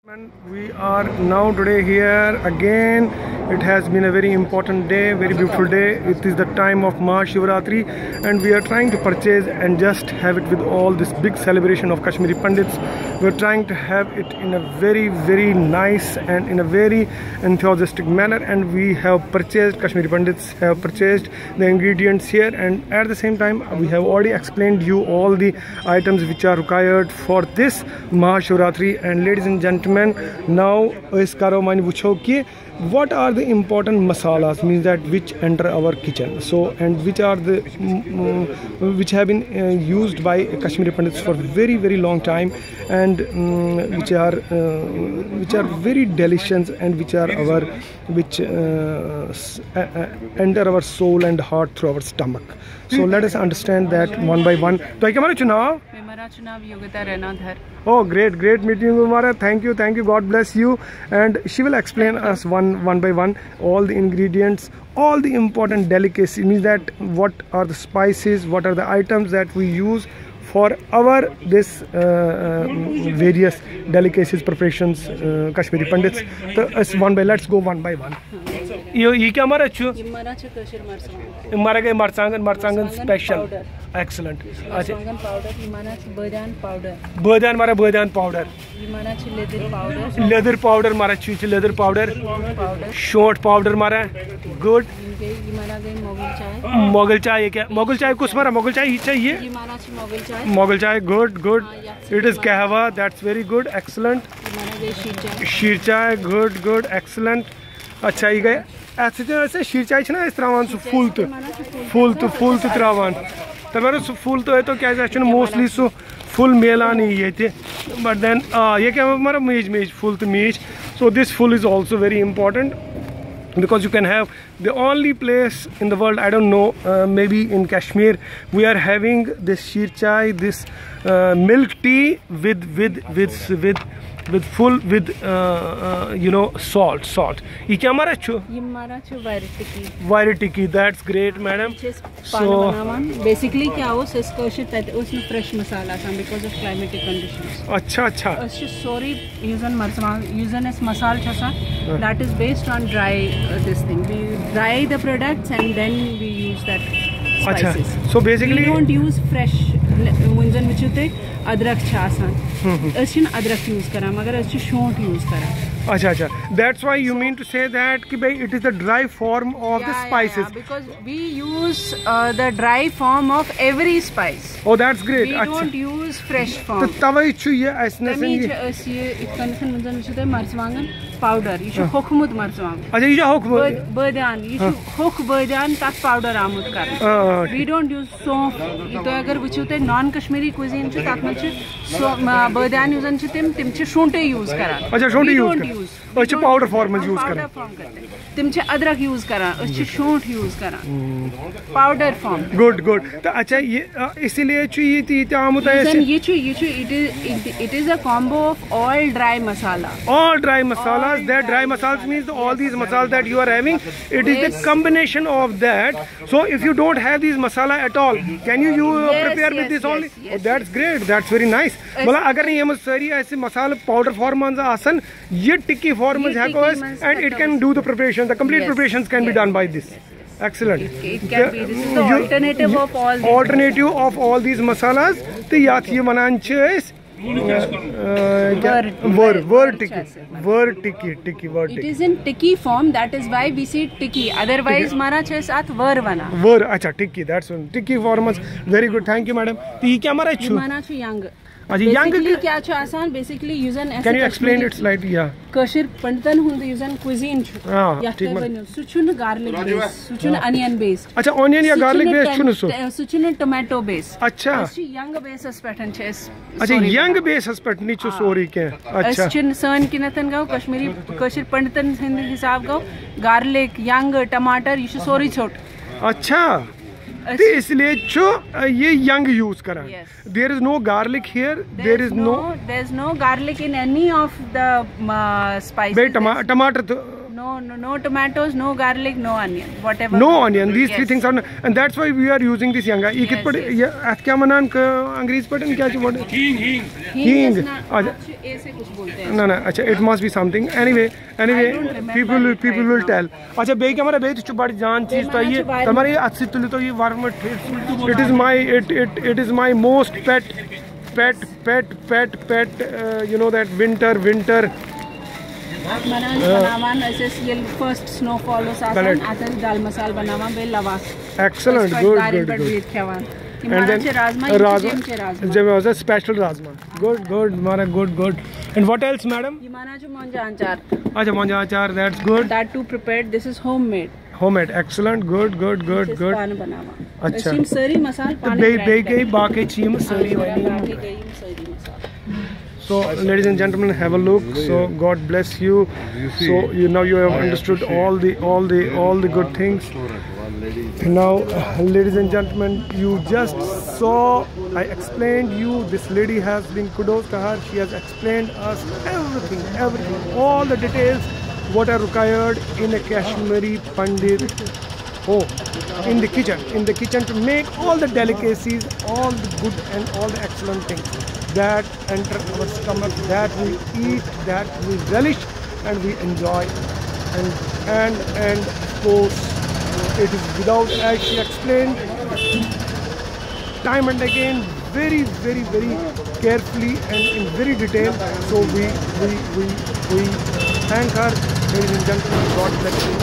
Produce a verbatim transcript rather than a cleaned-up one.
And we are now today here again. It has been a very important day, very beautiful day. It is the time of Mahashivratri, and we are trying to purchase and just have it with all this big celebration of Kashmiri Pandits. We're trying to have it in a very, very nice and in a very enthusiastic manner, and we have purchased, Kashmiri Pandits have purchased the ingredients here, and at the same time we have already explained you all the items which are required for this Mahashivratri. And ladies and gentlemen, now أسۍ کرو وۄنۍ وٕچھو کہِ what are the important masalas, means that which enter our kitchen, so and which are the mm, mm, which have been uh, used by Kashmiri Pandits for very, very long time, and mm, which are uh, which are very delicious and which are our which uh, s- uh, uh, enter our soul and heart through our stomach. So let us understand that one by one. تۄہہِ کیٛاہ وَنان چھُو ناو؟ میرا چھُ ناو یوگتا رینادھر۔ Oh, great, great meeting you, Mara. Thank you, thank you. God bless you. And she will explain us one, one by one, all the ingredients, all the important delicacies. Means that what are the spices, what are the items that we use for our this uh, uh, various delicacies, preparations, uh, Kashmiri Pandits. So, it's one by, let's go one by one. یہِ یہِ کیٛاہ مَرٕژ چھُ؟ یِم مرژٕ چھِ کٲشِر مرژٕوانٛگن۔ یِم مَرٕژ گٔے مرژٕوانٛگن، مرژٕوانٛگن مرژٕوانٛگن special. Powder۔ Excellent. اچھا، مرژٕوانٛگن powder، یِم مرژٕ چھِ بٲدیان powder۔ بٲدیان مَرٕژ، بٲدیان powder. یِم مرژٕ چھِ لیٚدٕر powder۔ لیٚدٕر powder مَرٕژ چھُ، یہِ چھِ لیٚدٕر powder. Powder۔ شونٛٹھ powder مَرٕژ، good. یِم گٔے، یِم مرژٕ گٔے مۄغل چاے۔ مۄغل چاے، یہِ کیٛاہ؟ مۄغل چاے کُس مَرٕژ؟ مۄغل چاے یہِ چھا یہِ؟ یِم مرژٕ چھِ مۄغل چاے۔ مۄغل چاے، good, good. آ، یَتھ چھِ It is یِوان قہوہ, that's very good, excellent. یِم مرژٕ گٔے شیٖر چاے۔ شیٖر چاے، good, good, excellent. اچھا، یہِ گٔے، اَتھ سۭتۍ ٲسۍ أسۍ شیٖر چاے چھِنہ أسۍ ترٛاوان سُہ full تہٕ full تہٕ full تہٕ ترٛاوان۔ تَتھ مَرٕژ سُہ full تہٕ ٲسۍ تو، کیٛازِ اَسہِ چھُنہٕ mostly سُہ full میلانٕے ییٚتہِ۔ But then آ، یہِ کیٛاہ مَرٕژ؟ میٖج میٖج، full تہٕ میٖج. So this full is also very important because you can have the only place in the world, I don't know, uh, maybe in Kashmir, we are having this sheer chai, this uh, milk tea with with with with with full with uh, uh, you know, salt, salt. یہِ کیٛاہ مَرٕژ چھُ؟ یِم مرژٕ چھِ وَرِ tikki. Very sticky, that's great, madam. چھِ أسۍ پانہٕ بَناوان۔ Basically کیٛاہ اوس، أسۍ کٲشِر تَتہِ ٲسۍ نہٕ fresh مصالہٕ آسان because of climatic conditions۔ اچھا، اچھا۔ أسۍ چھِ سورُے یُس زَن مرژٕوانٛگن، یُس زَن اَسہِ مصالہٕ چھُ آسان، that is based on dry, uh, this thing. We dry the products and then we use that اچھا، spices. so basically We don't use fresh. وۄنۍ زَن وٕچھِو تُہۍ، أدرَکھ چھِ آسان۔ أسۍ چھِنہٕ أدرَکھ use کران، مگر أسۍ چھِ شونٛٹھ use کران۔ اچھا، اچھا۔ That's why you mean to say that کہ بھائی, it is the dry form of the Yeah, yeah, spices. Yeah, because we use, uh, the dry form of every spice. Oh, that's great. We اچھا۔ don't use fresh form. تہٕ توے چھُ یہِ اَسہِ نَسَن تَمی یہِ۔ چھِ أسۍ یہِ یِتھ کٔنٮ۪تھ، وۄنۍ زَن وٕچھِو تُہۍ، مرژٕوانٛگن powder، یہِ چھُ ہوٚکھمُت مرژٕوانٛگن۔ اچھا، یہِ چھا ہوٚکھمُت؟ بٲد-، بٲدیان، یہِ چھُ ہوٚکھ بٲدیان تَتھ powder آمُت کرنہٕ۔ آ، We don't use سونٛف۔ یہِ تُہۍ اگر وٕچھِو تُہۍ، non Kashmiri cuisine چھِ، تَتھ منٛز چھِ سو-، ما-، بٲدیان یُس زَن چھِ، تِم، تِم چھِ شونٛٹھٕے use کران۔ اچھا، شونٛٹھٕے We use don't کران۔ use۔ أسۍ چھِ powder form منٛز use Powder کران۔ Form کران۔ تِم چھِ أدرَکھ use کران، أسۍ چھِ شونٛٹھ use کران۔ Powder form۔ Good, good. تہٕ اچھا، یہِ، آ، اسی لیے چھُ یہِ تہِ، یہِ تہِ آمُت یُس زَن اَسہِ۔ یہِ چھُ، یہِ چھُ، it is, it, it is a combo of all dry masala. All dry masalas, that dry masalas means the, all these masalas that you are having, it is the combination of that. So if you don't have these masala at all, can you, you uh, Yes, prepare with yes, this yes, only? yes, Oh, that's great. That's very nice. مطلب اگر نہٕ یِم سٲری اَسہِ مصالہٕ powder form منٛز آسان، یہِ ٹِکی form منٛز یہِ ہٮ۪کو ٹِکی أسۍ منٛز and it ہٮ۪کو can أسۍ۔ do the preparation. The complete Yes, preparations can be yes, done by this. Excellent. It, it can be. This is the You- alternative you- of all these. Alternative of all these masalas. تہٕ یَتھ یہِ وَنان چھِ أسۍ، uh, کیٛاہ؟ Wor, wor, wor wor tikki, چھِ اَسہِ۔ wor tikki, tikki, wor It tikki. is in Tikki form. That is why we say Tikki. Otherwise, مرژ چھِ أسۍ اَتھ wor وَنان۔ Wor، اچھا، tikki, that's one. Tikki form منٛز۔ Very good, thank you, madam. تہٕ یہِ کیٛاہ مرٕژ یہِ چھُ؟ مرژ چھُ یَنٛگ۔ اچھا، یَنٛگ Basically کہِ- کیٛاہ چھُ آسان؟ Basically یُس زَن اَسہِ Can you explain Kashmiri it slightly? Yeah. کٲشِر پنڈتن ہُنٛد یُس زَن cuisine چھُ، آ، یَتھ ٹھیٖک تُہۍ پٲٹھۍ۔ ؤنِو، سُہ چھُنہٕ garlic based، سُہ چھُنہٕ onion based۔ اچھا، onion یا سُہ garlic چھُنہٕ base ٹم-، چھُنہٕ سُہ؟ سُہ چھُنہٕ tomato based۔ اچھا۔ أسۍ چھِ یَنٛگ baseس پٮ۪ٹھ چھِ أسۍ اچھا، سورُے یَنٛگ بَناوان۔ بیسَس پٮ۪ٹھ نٕے چھُ سورُے کینٛہہ۔ اچھا۔ أسۍ چھِنہٕ، سٲنۍ کِنٮ۪تھن گوٚو کشمیٖری، کٲشِر پنڈتن ہٕنٛدِ حساب گوٚو garlic، یَنٛگ، ٹماٹر، یہِ چھُ سورُے ژھیوٚٹ۔ اچھا۔ أسۍ تہٕ اس لیے چھُ، uh, یہِ یَنٛگ use کران۔ Yes. There is no garlic here, there is no There is no garlic in any of the, uh, spices. بیٚیہِ ٹما-، ٹماٹر تہٕ No, no, no tomatoes, no garlic, no onion, whatever. No onion, these three Yes. things are not, and that's why we are using this young. یہِ کِتھ Yes, پٲٹھۍ، yes. یہِ، اَتھ کیٛاہ وَنان کٲ-، انگریٖزی پٲٹھۍ، کیٛاہ چھِ وَنان؟ ہیٖنٛگ، ہیٖنٛگ۔ ٲس نہ، اچھا۔ اَتھ چھُ ऐसे कुछ बोलते हैं। No, no, अच्छा, it must be something. Anyway, anyway, people will, people will tell. اچھا, بیٚیہِ کیٛاہ وَنان؟ بیٚیہِ تہِ چھُ بَڑٕ جان چیٖز تۄہہِ یہِ. تۄہہِ مَرا یہِ اَتھٕ سۭتۍ تُلِو تُہۍ یہِ وَرمہٕ. It is my, it, it, it is my most pet, pet, pet, pet, pet. You know that winter, winter. منان بناوان أسۍ ٲسۍ ییٚلہِ فسٹ سنو فال اوس آسان، اَتھ ٲسۍ دال مسال بناوان بیٚیہِ loss. Excellent, good, good, good. کھٮ۪وان. یِم بَنان چھِ رازما، یِم چھِ جیٚمۍ چہِ رازما. جیٚمۍ اوس special rajma. Good, good, مَرا, good, good. And what else, madam? یہِ بَنان چھُ مۄنجہِ آنچار. اچھا, مۄنجہِ آنچار, that's good. That too prepared, this is home made. Home made, excellent, good, good, good, good. پانہٕ بَناوان. أسۍ چھِ یِم سٲری مسالہٕ پانَے بیٚیہِ بیٚیہِ گٔے باقٕے چھِ یِم سٲری وۄنۍ. باقٕے گٔے یِم سٲری مسالہٕ. So, ladies and gentlemen, have a look. So, God bless you. So, you now you have understood all the all the all the good things. Now, ladies and gentlemen, you just saw. I explained you. This lady has been, kudos to her. She has explained us everything, everything, all the details what are required in a Kashmiri Pandit home, in the kitchen, in the kitchen to make all the delicacies, all the good and all the excellent things that enter our stomach, that we eat, that we relish and we enjoy. And and and of course, it is without, as she explained time and again, very, very, very carefully and in very detail. So we we we we thank her, ladies and gentlemen. God bless you.